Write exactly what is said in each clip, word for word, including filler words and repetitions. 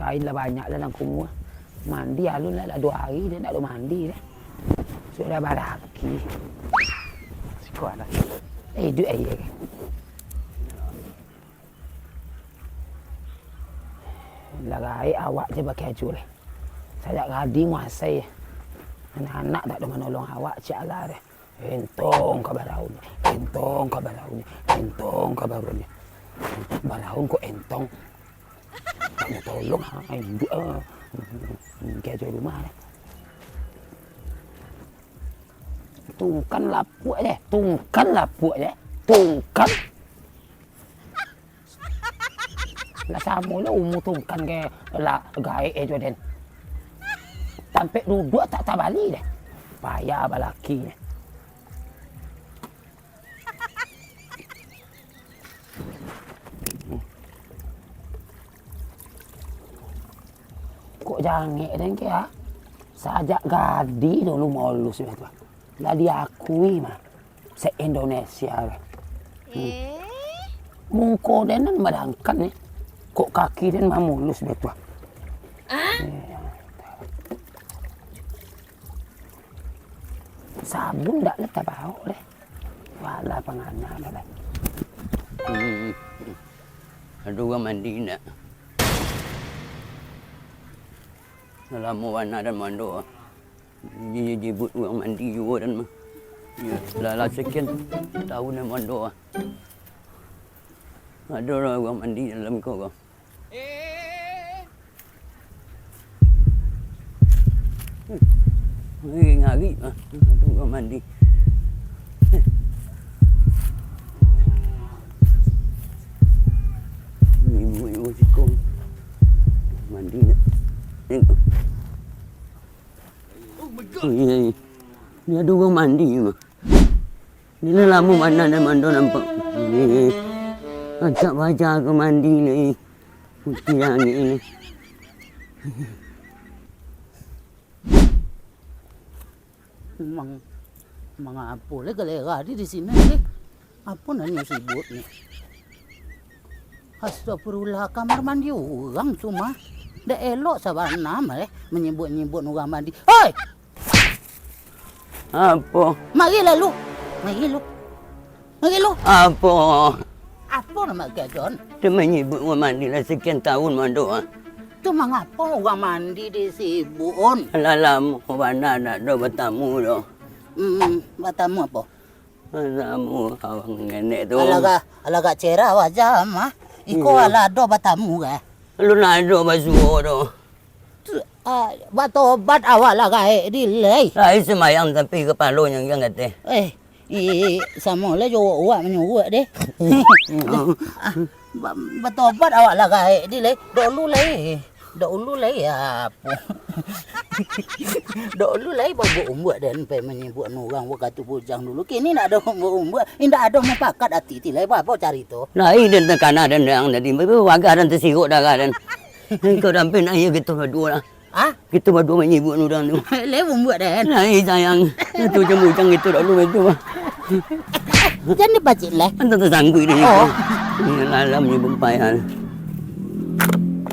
Kain lah banyak lah dalam kumua. Mandi alun lah, lah duo ari den ndak ado mandi deh. Sudah baraki. Siko anak. Eh, iduik aia kan. Lah gaek awak je bakeh aju lai. Sajak gadi muasai. Anak-anak dak ado manolong awak, cak lah deh. Entong ka baraun, entong ka baraun, entong ka baraun. Baraun kok entong. Tak ada tolong, ha, induak, ha. Kaja rumah ni. Tungkan lapuak je, tungkan lapuak je, tungkan. Lah samo lah umua tungkan ke lah gaek e jo den. Tampek duduak tak tabali deh. Payah balaki ni. Kok jangek den ke, ah? Sajak gadi dulu molus beh tu. Lah diakui mah. Se-Indonesia beh. Eh? Muko den nan badangkan ni. Kok kaki den mah mulus beh tu. Ah? Eh. Sabun dak lah tabaok deh. Walah pangana dah lah. Hmm. Ado urang mandi ndak? Lah lamo bana den mando. Di-, dibuek urang mandi juo den mah. Yo, lah, lah sekian taun den mando. Ado lah urang mandi dalam ko ko. Eh, ngari ah. Tunggu mandi. Ibu-ibu siko mandi nak. Tengok. Oh, iya, iya. Ni ado urang mandi mah. Ni lah lamo bana den mando nampak. Ni, acak baja ka mandi ni. Putiah angin ni. Mang-, mangapo lai galera di, di siko ni? Apo nan nyo sibuk ni? Astagfirullah, kamar mandi urang tu mah. Dak elok sabana mah, eh, manyibuk-nyibuk urang mandi. Hoi! Apo? Mari lalu. Mari lu. Mari lu. Apo? Apo nan karajo? Tu manyibuk urang mandi lah sakian taun mah tu, ah. Tu mangapo urang mandi di siko, On? Lah lamo bana ndak ado batamu tu. Hmm, batamu apo? Batamu awak ngenek tu. Alagak, alagak cerah wajah mah. Iko alah ado batamu kah? Alun ado basuo tu. Tu, ah, batobat awak lah gaek di lai. Lai sumbayang tapi kapalo nyanggiang kateh. Eh, i-, i-, samo lah jo uwak manyuruak deh. Ah, ba-, batobat awak lah gaek di lai. Dok lu lai. Dok lu lai apo? Dok lu lai babuak umbuak den pai manyibuk urang wakatu bujang dulu. Kini ndak ado umbuak-umbuak, indak ado mupakat ati ti lai, apo carito? Lai den takana den yang tadi, bagah den tasirok darah den. Engkau dampin aia kito baduo lah. Ah? Kito baduo manyibuk urang tu. Lai umbuak den. Lai sayang. Tu bujang-bujang kito dulu itu. Jan dipacik lai. Antah tasangguik deh. Oh. Ini lalam ni bumpai.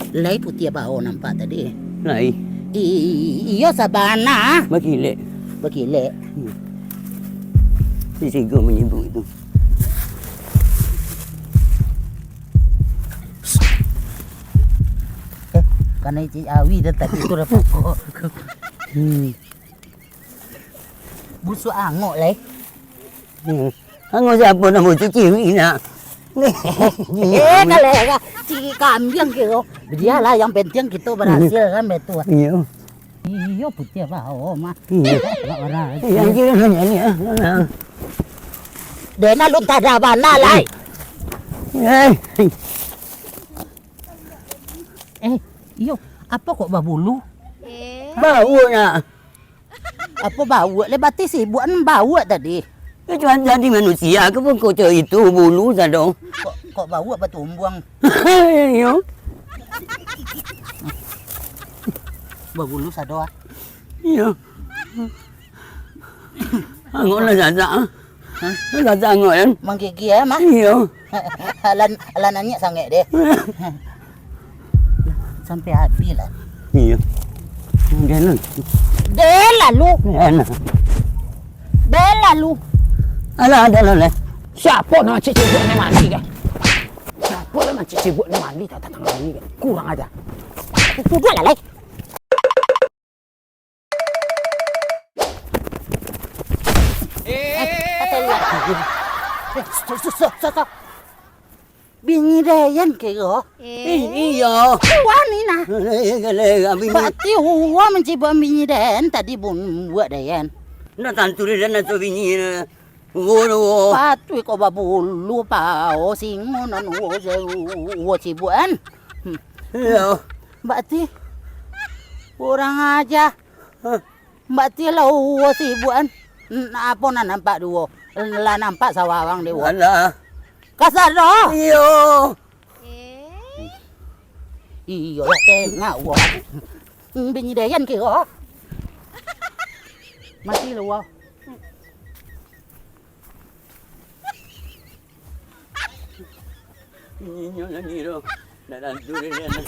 Lai putiah bao nampak tadi. Lai. I-, iyo sabana. Bakilek. Bakilek. Hmm. Di sigo manyibuk itu. Eh, kanai cik awi dah tadi tu dah pokok. Hmm. Busuak angok lai. Hmm. Angok siapo nak busuak ciwi nak? Eh, kalau cik kambiang kiro. Bialah, yang penting kito barasil kan, betul. Iyo. Iyo, putiah bao mah. Iyo. Agak barah. Yang kiro nanya ni, ah. Dena lu tak ada bana lai. Eh. Eh, iyo, apo kok babulu? Eh. Bau nak. Apo bauak lai, batih sibuk an bauak tadi. Yo, cuma jadi manusia ke pokok cak itu, bulu sado. Kok, kok bauak batumbuang? Iyo. Babulu sado, ah. Iyo. Angok lah sasak, ah. Hah? Lah sasak angok, kan? Manggigih, eh, mah? Iyo. Alan, alan anyik sangaik deh. Sampai habis lah. Iyo. Den lalu. Den lalu. Den lalu. Alah, den lalu. Siapo nan mancik cibuak ni mandi kan? Siapo nan mancik cibuak ni mandi, tak datang lagi kan? Kurang aja. Itu dia lah, Lai. Eh, stop, stop, stop, stop. Binyi Dayan kiro. Eh, iyo. Wani nah. Berarti uwa mancibok binyi Dayan tadi, buek Dayan. Nah, tantu Dayan tu binyi. Uwo, uwo. Patuik ko babulu pao singo nan uwo, uwo cibuak an. Hmm. Iyo. Bakti kurang aja. Hah? Bakti lah uwo cibuak an. N-, apo nan nampak di uwo? Lah nampak sawah awang di uwo. Alah. Kasar doh. Iyo. Eh. Iyo lah, tengah uwo. Binyi Dayan kiro. Mati lah uwo. Inyo lagi tu. Dah tantu dia ni.